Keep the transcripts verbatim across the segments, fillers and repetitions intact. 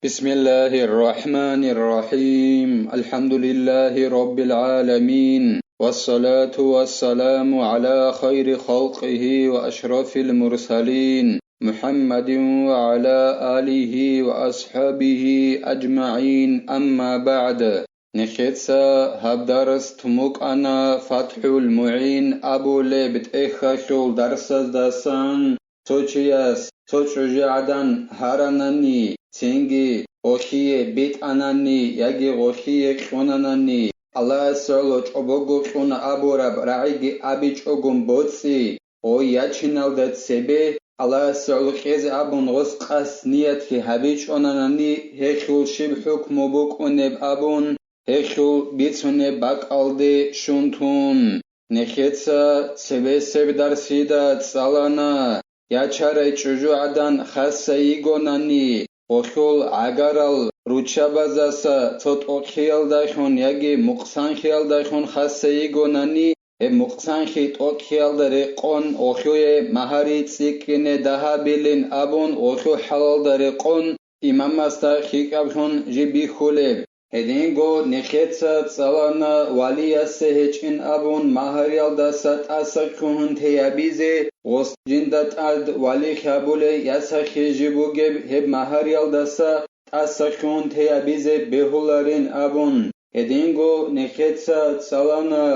بسم الله الرحمن الرحيم. الحمد لله رب العالمين. والصلاة والسلام على خير خلقه وأشرف المرسلين محمد وعلى آله وأصحابه أجمعين. أما بعد. Нехеца гьаб дарс тумукъана ФатхӀул МугӀин абулеб тӀехьалъул дарсаздасан. Цо чияс цо чӀужугӀадан гьаранани, цинги гъолъие битӀанани яги гъолъие кьунанани, Аллагьас гӀоло чӀобого кьуна абураб рагӀиги абичӀогун боцӀи, гъой ячиналда цебе Аллагьас гӀоло кьезе абун гъос къасд ниятги гьабичӀонанани, гьелъул щиб хӀукму букӀунеб абун, гьелъул бицунеб бакӀалде щун тун. Нехеца цебесеб дарсида цӀалана, ячарай чӀужугӀадан хасса йигонани, гъолъул гӀагарал руччабазаса цо тӀокӀлъиялдалъун яги мукъсанлъиялдалъун хасса йигонани, гьеб мукъсанлъи тӀокӀлъиялда рекъон гъолъуе магьари цӀикӀкӀине дагьабилин абун, гъолъул хӀалалда рекъон имамасда лъикӀаблъун жиб бихьулеб. Гьединго нехеца цӀалана валиясе гьечӀин абун магьариялдаса тӀаса кьугьун теябизе, гъос жинда тӀад вали хабулей ясахъе жиб бугеб гьеб магьариялдаса тӀаса кьугьун теябизе бегьуларин абун. Гьединго нехеца цӀалана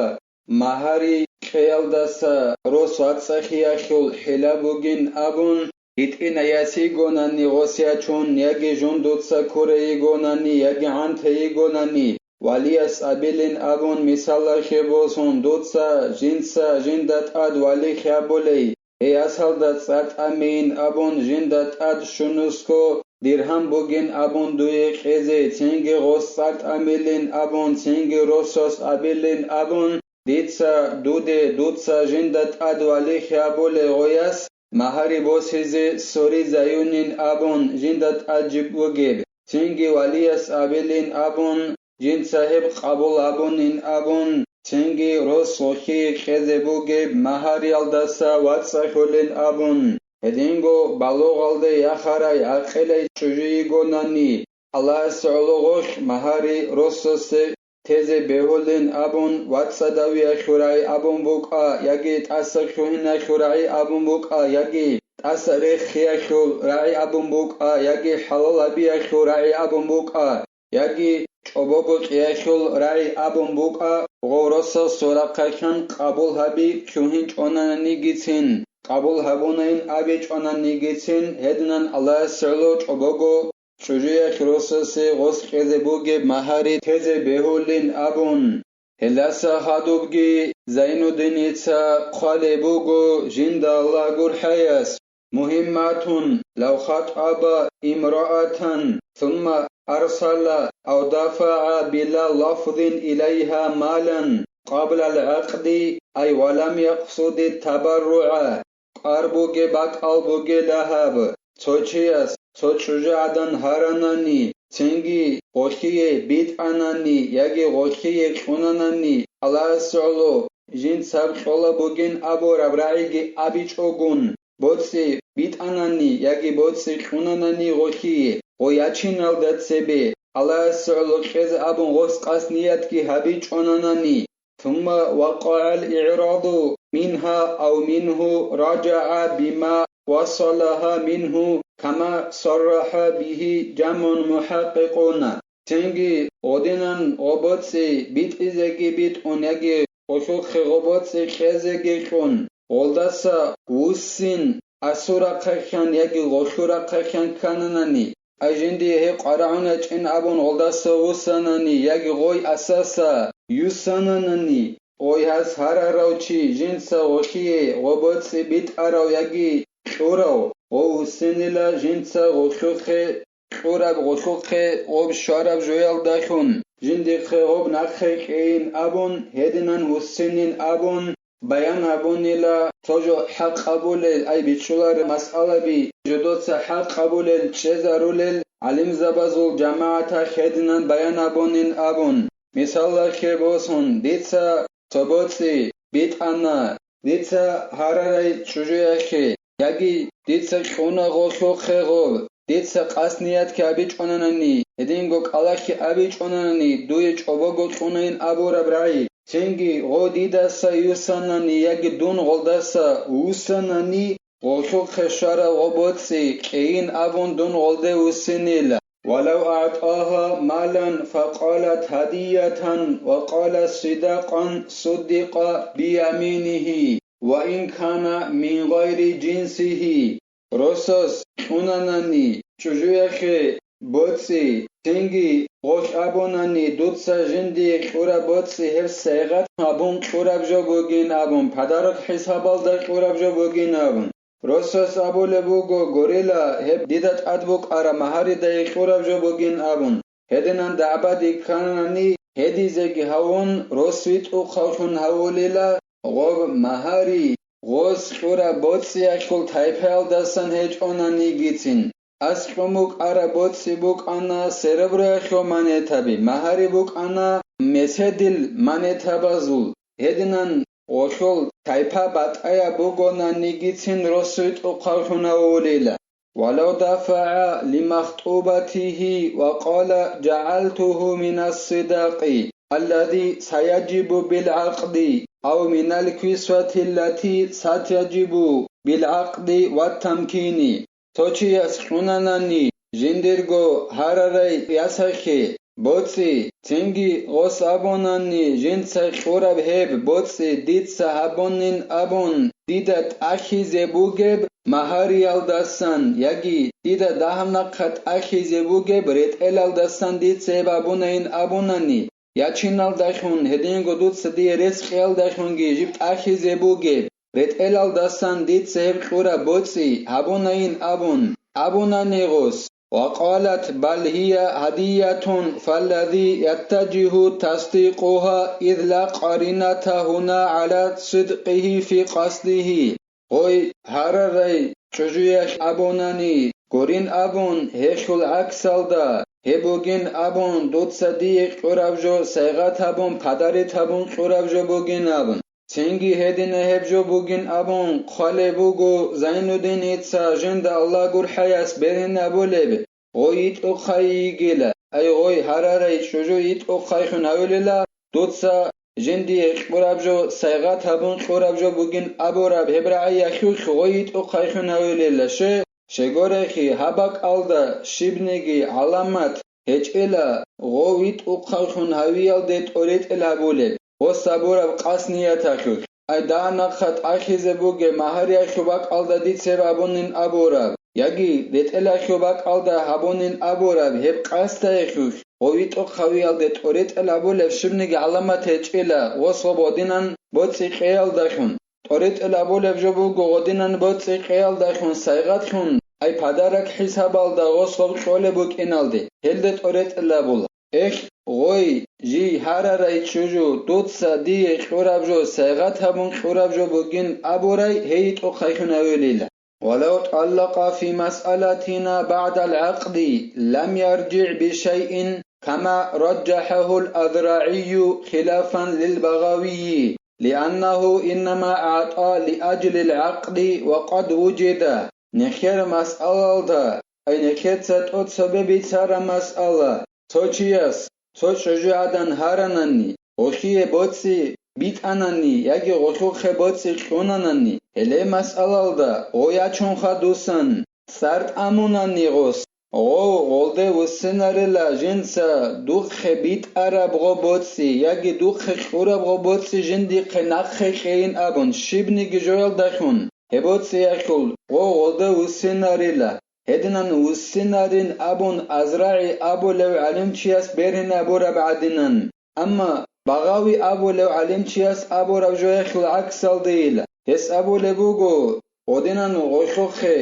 магьари кьеялдаса рос вацӀцӀахиялъул хӀила бугин абун, гьитӀинай яс йигонани гъос ячун, яги жундуца куре йигонани, яги гӀанте йигонани, валияс абилин абун, мисалалъе босун, дуца жинца жинда тӀад вали хабулей, гьей ясалда цӀар тӀамейин абун, жинда тӀад щунусго диргьам бугин абун дуе кьезе, цинги гъос цӀар тӀамилин абун, цинги росас абилин абун, дица дуде, дуца жинда тӀад вали хабулей гъояс, магьари босизе соризаюнин абун жинда тӀад жиб бугеб, цинги валияс абилин абун, жинца гьеб къабул гьабунин абун, цинги рос гъолъие кьезе бугеб магьариялдаса вацӀцӀалъулин абун. Гьединго балугъалде яхарай гӀакъилай чӀужу йигонани, Аллагьас гӀоло гъолъ магьари росасе тезе бегьулин абун, вацӀцӀадавиялъул рагӀи абун букӀа, яги тӀаса лъугьиналъул рагӀи абун букӀа, яги тӀаса рехиялъул рагӀи абун букӀа, яги хӀалал гьабиялъул рагӀи абун букӀа, яги чӀобого кьеялъул рагӀи абун букӀа, гъов росас сорахъалъан къабул гьаби лъугьинчӀонанигицин, къабул гьабунайин абичӀонанигицин, гьединан Аллагьас гӀоло чӀобого чӀужуялъ росасе гъос кьезе бугеб магьари тезе бегьулин абун. Гьелдаса хадубги Зайнуддиница хъвалеб буго жинда Аллагь гурхӀаяс: مهمة لو خطب امرأة ثم أرسل أو دفع بلا لفظ إليها مالا قبل العقد، أي ولم يقصد التبرع. КӀвар бугеб бакӀал бугела гьаб: цо чияс цо чӀужугӀадан гьаранани, цинги гъолъие битӀанани яги гъолъие кьунанани, Аллагьас гӀоло жинцаб кьола бугин абураб рагӀиги абичӀогун, боцӀи битӀанани яги боцӀи кьунанани гъолъие, гъой ячиналда цебе, Аллагьас гӀоло кьезе абун гъос къасд ниятги гьабичӀонанани, ثم وقع الإعراض منها أو منه رجع بما وصلها منه كما صرح به جمع محققون. Цинги гъодинан гъо боцӀи битӀизеги битӀун яги гъолъухъе гъо боцӀи кьезеги кьун, гъолдаса вуссин асурахъехъан яги гъолъурахъехъан ккананани, ай жиндие гьеб къварагӀун гьечӀин абун гъолдаса вуссанани яги гъой асаса юссананани, гъой гьас гьарарав чи жинца гъолъие гъо боцӀи битӀарав яги кьурав, гъов вуссинила жинца гъолъухъе кьураб гъолъухъе гъоб щвараб жоялдалъун, жиндихъе гъоб нахъе кьейин абун, гьединан вуссинин абун, баян гьабунила цо жо хӀакъ абулел, ай бичӀчӀуларел масъалаби жодоца хӀакъ абулел чӀезарулел гӀалимзабазул жамагӀаталъ гьединан баян гьабунин абун. Мисалалъе босун, дица цо боцӀи битӀана, дица гьарарай чӀужуялъе, яги дица кьуна гъолъухъе гъоб, дица къасд ниятги абичӀонанани, гьединго кӀалахги абичӀонанани, дуе чӀобого кьунайин абураб рагӀи, цинги гъо дидаса юссанани яги дун гъолдаса вуссанани, гъолъухъе щвараб гъо боцӀи кьейин абун дун гъолде вуссинила. ولو أعطاها مالا فقالت هدية وقال صداقا صدق بيمينه وإن كان من غير جنسه. Росас кьунанани чӀужуяхъе боцӀи, цинги гъолъ абунани, дуца жиндие кьураб боцӀи гьеб сайгъат гьабун кьураб жо бугин абун, подарок хӀисабалда кьураб жо бугин абун. Росас абулеб буго, гурила, гьеб дида тӀад букӀараб магьаридае кьураб жо бугин абун. Гьединан дагӀбаде кканани, гьедизеги гьавун, рос витӀухъавлъун гьавулила, гъоб магьари, гъос кьураб боцӀиялъул тайпаялдасан гьечӀонанигицин. Аскьун букӀараб боцӀи букӀана сереброялъул монетаби, магьари букӀана меседил монетабазул. Гьединан гъолъул тайпа батӀаяб бугонанигицин рос витӀухъавлъун гьавулила. ولو دفع لمخطوبته وقال جعلته من الصداق الذي سيجب بالعقد أو من الكسوة التي ستجب بالعقد والتمكين. Цо чияс кьунанани жиндирго гьарарай ясахъе боцӀи, цинги гъос абунани жинца кьураб гьеб боцӀи дица гьабунин абун, дида тӀахьизе бугеб магьариялдасан яги дида дагьаб нахъа тӀахьизе бугеб ретӀелалдасан дица гьеб абунайин абунани, ячиналдалъун, гьединго дуца дие рес кьеялдалъунги жиб тӀахьизе бугеб ретӀелалдасан дица гьеб кьураб боцӀи гьабунайин абун, абунани гъос. وقالت بل هي هدية فالذي يتجه تصديقها إذ لا قرينة هنا على صدقه في قصده. Гъой гьарарай чӀужуялъ абунани, гурин абун, гьелъул гӀаксалда, гьеб бугин абун, дуца дие кьураб жо сайгъат гьабун, подарит гьабун кьураб жо бугин абун. Цинги гьедина гьеб жо бугин абун хъвалеб буго Зайнуддиница жинда Аллагь гурхӀаяс бергьин абулеб, гъой йитӀухъай йигила, ай гъой гьарарай чӀужу йитӀухъайхун гьавилила, дуца жиндие кьураб жо сайгъат гьабун кьураб жо бугин абураб гьеб рагӀиялъулъ гъой йитӀухъайхун гьавилила, ще, щегорехи гьаб бакӀалда щибниги гӀаламат гьечӀела гъов витӀухъавлъун гьавиялде тӀоритӀел гьабулеб, гъос абураб къасд нияталъулъ. Ай дагьаб нахъа тӀахьизе бугеб магьариялъул бакӀалда дица гьеб абунин абураб, яги ретӀелалъул бакӀалда гьабунин абураб гьеб къасдаялъулъ, гъов витӀухъ гьавиялде тӀоритӀел гьабулеб щибниги гӀаламат гьечӀела, гъос гъоб гъодинан боцӀи кьеялдалъун. ТӀоритӀел абулеб жо буго гъодинан боцӀи кьеялдалъун сайгъатлъун, ай подарок хӀисабалда гъос гъоб кьолеб букӀиналде, гьелде тӀоритӀел абула. Эх, гъой, жий гьарарай чӀужу, дуца дие кьураб жо сайгъат гьабун кьураб жо бугин абурай гьей тӀохъайхьун гьавилила. ولو طلق في مسألتنا بعد العقد لم يرجع بشيء كما رجحه الأذرعي خلافا للبغوي، لأنه إنما أعطى لأجل العقد وقد وجد. Нехер масъалалда, ай нехеца тӀоцебе бицара масъала, цо чияс, цо чӀужу гӀадан гьаранани, гъохие боцӀи битӀанани яги гъолъухъе боцӀи кьунанани, гьеле масъалалда гъо ячун хадусан, цӀар тӀамунани гъос, гъов гъолде вуссинарила жинца духъе битӀараб гъо боцӀи яги духъе кьураб гъо боцӀи жиндихъе нахъе кьейин абун щибниги жоялдалъун, гьеб боцӀиялъул гъов гъолде вуссинарила. Гьединан вуссинарин абун АзрагӀи абулев гӀалимчияс бергьинабураб гӀадинан. Амма Багъави абулев гӀалимчияс абураб жоялъул гӀаксалдейила. Гьес абулеб буго, гъодинан гъолъухъе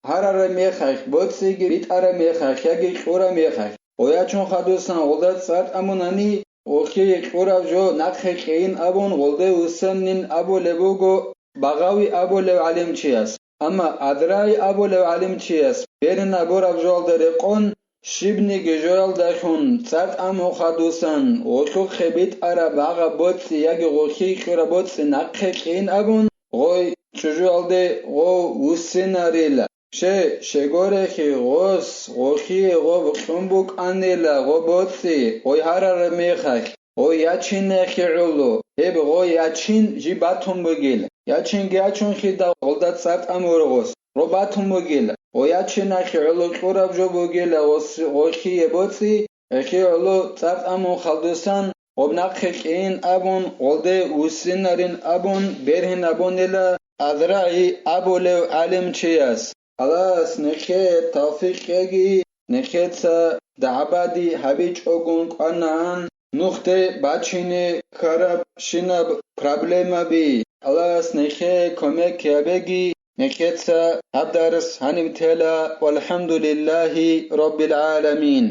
гьарараб мехалъ, боцӀиги битӀараб мехалъ яги кьураб мехалъ, гъоячун хадусан гъолда цӀар тӀамунани, гъолъие кьураб жо нахъе кьейин абун гъолде вуссанин абулеб буго Багъави абулев гӀалимчияс. Амма АзрагӀи абулев гӀалимчияс берин абураб жоялда рекъон, щибниги жоялдалъун цӀар тӀамун хадусан, гъолъухъе битӀараб гьагъаб боцӀи яги гъолъие кьураб боцӀи нахъе кьейин абун, гъой чӀужуялде гъов вуссинарила. Ще, щегорехи гъос, гъохие гъоб кьун букӀанила гъо боцӀи, гъой гьарараб мехалъ, гъой ячинехи гӀоло, гьеб гъой ячин жиб батун бугил, ячинги ячунхида гъолда цӀар тӀамургъос, гъо батун бугил, гъо ячинахи гӀоло кьураб жо бугила гъос-, гъохие боцӀи, гьехие гӀоло цӀар тӀамун халдусан, гъоб нахъе кьейин абун, гъолде вуссинарин абун, бергьин абунила АзрагӀи абулев гӀалимчияс. Аллагьас нехее тавфикъ кьеги, нехеца дагӀбади гьабичӀогун кӀванагӀан, нухде бачине ккараб щинаб проблемаби. Аллагьас нехее кумек гьабеги, нехеца гьаб дарс гьаниб тела, валхӀамдулиллагьи раббил гӀаламин.